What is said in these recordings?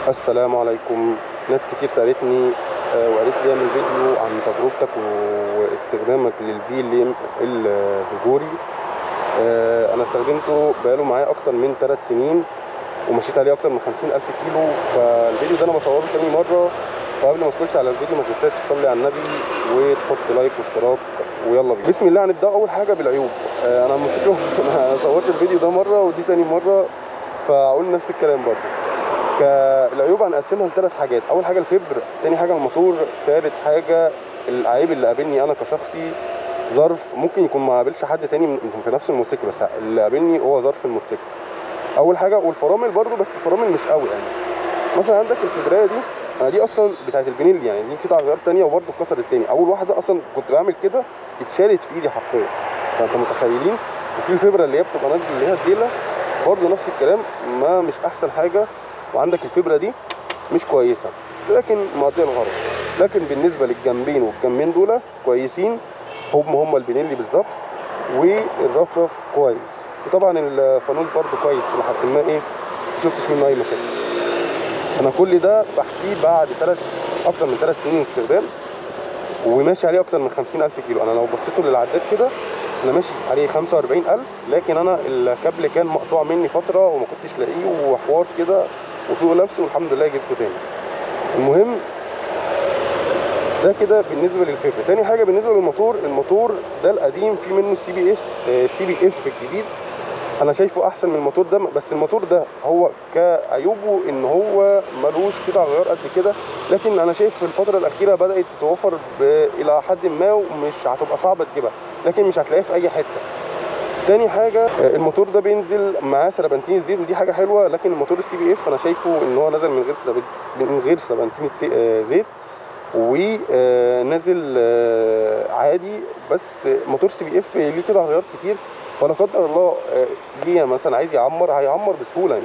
السلام عليكم. ناس كتير سألتني وقالت لي اعمل فيديو عن تجربتك واستخدامك للفي ال الفيجوري. انا استخدمته بقاله معايا اكتر من 3 سنين ومشيت عليه اكتر من 50,000 كيلو، فالفيديو ده انا بصورة تاني مرة. فقبل ما تخش على الفيديو ما تنساش تصلي على النبي وتحط like واشتراك، ويلا بينا بسم الله. هنبدأ اول حاجة بالعيوب. انا الموتوسيكل انا صورت الفيديو ده مرة ودي تاني مرة، فاقول نفس الكلام برضه. العيوب هنقسمها لثلاث حاجات: اول حاجة الفبر، تاني حاجة الموتور، تالت حاجة العيب اللي قابلني انا كشخصي، ظرف ممكن يكون ما قابلش حد تاني في نفس الموتوسيكل، بس اللي قابلني هو ظرف الموتوسيكل اول حاجة. والفرامل برضو، بس الفرامل مش قوي. يعني مثلا عندك الفبرايه دي، انا دي اصلا بتاعت البنيلي، يعني دي قطع غيار تانية وبرضو اتكسرت تاني. اول واحدة اصلا كنت بعمل كده اتشالت في ايدي حرفيا، فانت متخيلين. وفي الفبره اللي هي بتبقى نازله اللي هي الديله برضو نفس الكلام، ما مش احسن حاجة. وعندك الفبره دي مش كويسة لكن مقضية الغرض. لكن بالنسبة للجنبين والجنبين دول كويسين، هم البنيلي بالظبط، والرفرف كويس، وطبعا الفانوس برضو كويس لحد ما ايه، ما شفتش منه اي مشاكل. انا كل ده بحكيه بعد اكتر من 3 سنين استخدام، وماشي عليه اكتر من 50,000 كيلو. انا لو بصيتوا للعداد كده انا ماشي عليه 45,000، لكن انا الكابل كان مقطوع مني فترة وما كنتش لاقيه وحوار كده وسوق لبس، والحمد لله جبته تاني. المهم ده كده بالنسبة للفبر. تاني حاجة بالنسبة للموتور، الموتور ده القديم في منه السي بي اس السي بي اف الجديد، انا شايفه احسن من الموتور ده. بس الموتور ده هو كعيوبه ان هو ملوش قطع غيار قد كده، لكن انا شايف في الفترة الاخيرة بدات تتوفر الى حد ما ومش هتبقى صعبة تجيبها، لكن مش هتلاقيها في اي حتة. تاني حاجة الموتور ده بينزل معاه سربنتين الزيت، ودي حاجة حلوة. لكن الموتور ال CBF انا شايفه ان هو نزل من غير سربنتين زيت، ونازل عادي. بس موتور CBF ليه قطع غيار كتير، فلا قدر الله جه مثلا عايز يعمر هيعمر بسهولة،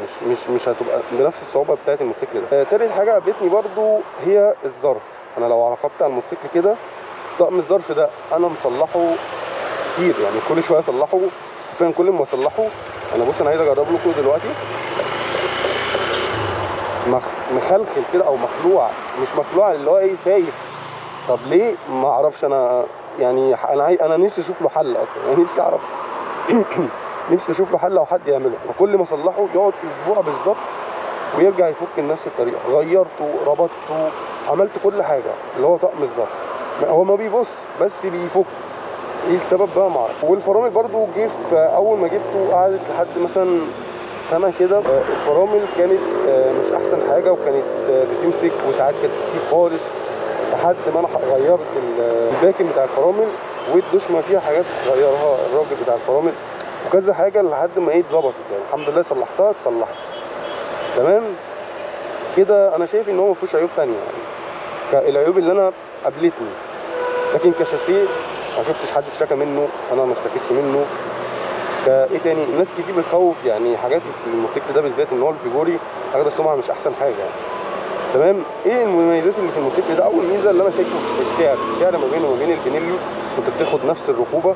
مش هتبقى بنفس الصعوبة بتاعت الموتوسيكل ده. تالت حاجة قابلتني برضو هي الظرف. انا لو عرقبت على الموتوسيكل كده، طقم الظرف ده انا مصلحة كتير، يعني كل شوية اصلحه، حرفيا كل ما اصلحه. انا بص انا عايز اجرب لكم دلوقتي، مخلخل كده او مخلوع، مش مخلوع اللي هو ايه سايب. طب ليه؟ ما اعرفش انا، يعني انا نفسي اشوف له حل اصلا، يعني نفسي اعرف نفسي اشوف له حل او حد يعمله. وكل ما اصلحه يقعد اسبوع بالظبط ويرجع يفك لنفس الطريقة. غيرته، ربطته، عملت كل حاجة، اللي هو طقم الظرف هو ما بيبص بس بيفك، ايه السبب بقى ما اعرف. والفرامل برضو جه في اول ما جبته قعدت لحد مثلا سنة كده، الفرامل كانت مش احسن حاجة، وكانت بتمسك وساعات كانت بتسيب خالص، لحد ما انا غيرت الباكن بتاع الفرامل والدشمه فيها حاجات غيرها الراجل بتاع الفرامل وكذا حاجة، لحد ما ايه اتظبطت يعني الحمد لله. صلحتها اتصلحت تمام كده. انا شايف ان هو مفيهوش عيوب تانية، يعني العيوب اللي انا قابلتني. لكن كشاسيه ما شفتش حد اشتكى منه، انا ما اشتكيتش منه. ايه تاني؟ ناس كتير بتخوف يعني حاجات الموتوسيكل ده بالذات ان هو الفيجوري حاجة السمعة مش احسن حاجة يعني. تمام. ايه المميزات اللي في الموتوسيكل ده؟ اول ميزة اللي انا شايفه السعر، السعر ما بينه وما بين البنيلي كنت بتاخد نفس الركوبه،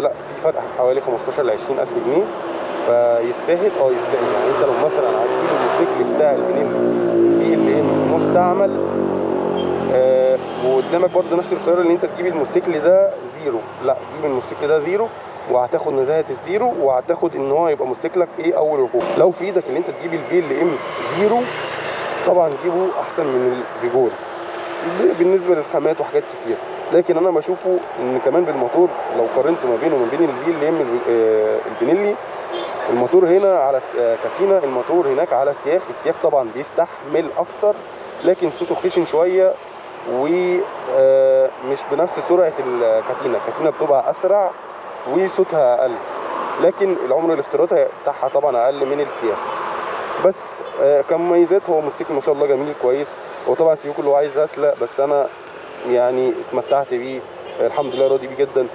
لا في فرق حوالي 15 ل 20 الف جنيه، فيستاهل. يستاهل. يعني انت لو مثلا هتجيب الموتوسيكل بتاع البنيلي بي ال ام مستعمل، وقدامك برضه نفس الخيار اللي انت تجيب الموتوسيكل ده zero، لا جيب الموتوسيكل ده zero وهتاخد نزاهة ال zero، وهتاخد ان هو يبقى موتوسيكلك ايه اول ركوب. لو في ايدك اللي انت تجيب البي ال ام zero طبعا جيبه احسن من الفيجوري بالنسبة للخامات وحاجات كتير. لكن انا بشوفه ان كمان بالموتور لو قارنته ما بينه وما بين الفي ال ام البنيلي، الموتور هنا على كاتينا، الموتور هناك على سياخ. السياخ طبعا بيستحمل اكتر، لكن صوته خشن شوية ومش بنفس سرعة الكاتينا. الكاتينا بتبقى اسرع وصوتها اقل، لكن العمر الافتراضي بتاعها طبعا اقل من السياخ. بس كمميزات هو موتوسيكل ما شاء الله جميل كويس. وطبعا سيبكم اللي هو عايز اسلق، بس انا يعني اتمتعت بيه الحمد لله، راضي بيه جدا.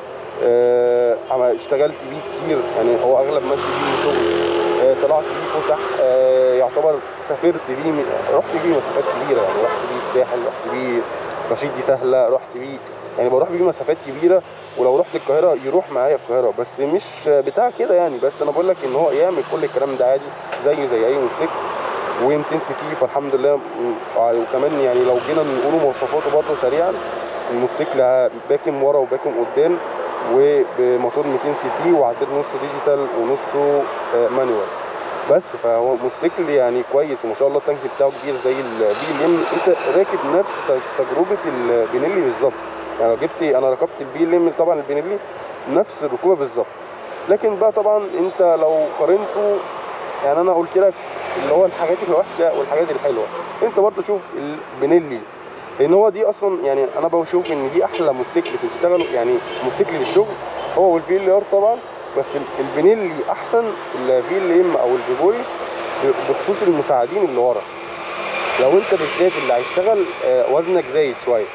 اشتغلت بيه كتير، يعني هو اغلب ماشي بيه شغل، طلعت بيه فسح، يعتبر سافرت بيه، رحت بيه مسافات كبيرة، يعني رحت بيه الساحل، رحت بيه رشيد دي سهلة، رحت بيه يعني بروح بيه مسافات كبيرة. ولو رحت القاهرة يروح معايا القاهرة، بس مش بتاع كده يعني. بس انا بقول لك ان هو يعمل كل الكلام ده عادي زيه زي اي موتوسيكل. و200 سي سي، فالحمد لله. وكمان يعني لو جينا نقوله مواصفاته برضه سريعا، الموتوسيكل باكم ورا وباكم قدام، وبموتور 200 سي سي، وعداد نص digital ونصه manual بس. فهو موتوسيكل يعني كويس، وما شاء الله التانك بتاعه كبير زي ال BLM. انت راكب نفس تجربه البينيلي بالظبط، يعني لو جبت، انا ركبت ال BLM طبعا البينيلي نفس الركوبه بالظبط. لكن بقى طبعا انت لو قارنته، يعني انا قلت لك اللي هو الحاجات الوحشة والحاجات الحلوة، انت برضه شوف البينيلي، لان هو دي اصلا يعني انا بشوف ان دي احلى موتوسيكل تشتغله، يعني موتوسيكل للشغل هو وال VLR طبعا، بس البينيلي احسن ال VLM او الفيجوري بخصوص المساعدين اللي ورا. لو انت بالذات اللي هيشتغل وزنك زايد شوية،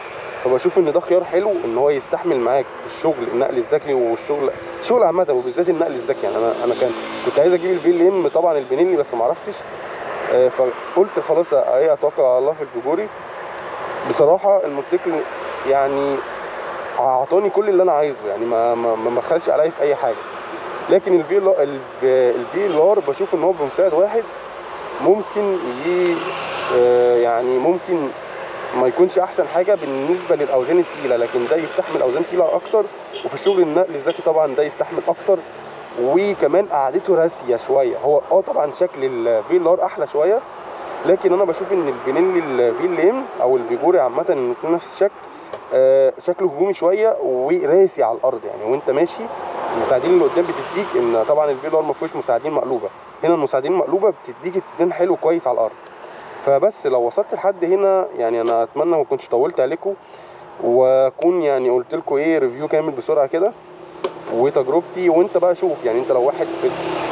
فبشوف ان ده خيار حلو ان هو يستحمل معاك في الشغل، النقل الذكي والشغل الشغل عامة، وبالذات النقل الذكي. يعني انا كنت عايز اجيب ال VLM طبعا البينيلي، بس ما عرفتش، فقلت خلاص ايه اتوكل على الله في الفيجوري. بصراحة الموتوسيكل يعني اعطاني كل اللي انا عايزه، يعني ما بخلش عليا في اي حاجة. لكن ال VLR بشوف ان هو بمساعد واحد ممكن يعني ممكن ما يكونش احسن حاجة بالنسبة للاوزان الثقيلة، لكن ده يستحمل اوزان ثقيلة اكتر، وفي الشغل النقل الذكي طبعا ده يستحمل اكتر، وكمان قعدته راسية شوية. هو طبعا شكل ال VLR احلى شوية، لكن انا بشوف ان البينيلي ال VLM او الفيجوري عامة الاثنين نفس الشكل، شكله هجومي شوية وراسي على الارض، يعني وانت ماشي المساعدين اللي قدام بتديك ان طبعا ال VLR ما فيهوش مساعدين مقلوبة، هنا المساعدين المقلوبة بتديك اتزان حلو كويس على الارض. فبس لو وصلت لحد هنا يعني انا اتمنى ما اكونش طولت عليكم، واكون يعني قلت لكم ايه review كامل بسرعة كده وتجربتي. وانت بقى شوف، يعني انت لو واحد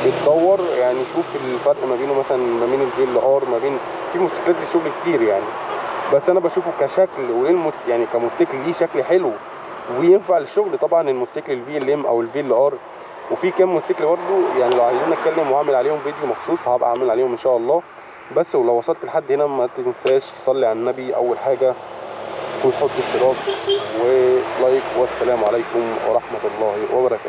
بتدور يعني شوف الفرق ما بينه مثلا ما بين ال VLR، ما بين في موتوسيكلات للشغل كتير يعني، بس انا بشوفه كشكل وللموت يعني كموتوسيكل ليه شكل حلو وينفع للشغل طبعا الموتوسيكل ال VLM او ال VLR. وفي كام موتوسيكل برضو يعني لو عايزين نتكلم واعمل عليهم فيديو مخصوص هبقى اعمل عليهم ان شاء الله. بس ولو وصلت لحد هنا ما تنساش تصلي على النبي اول حاجة، وتحط اشتراك و like، والسلام عليكم ورحمة الله وبركاته.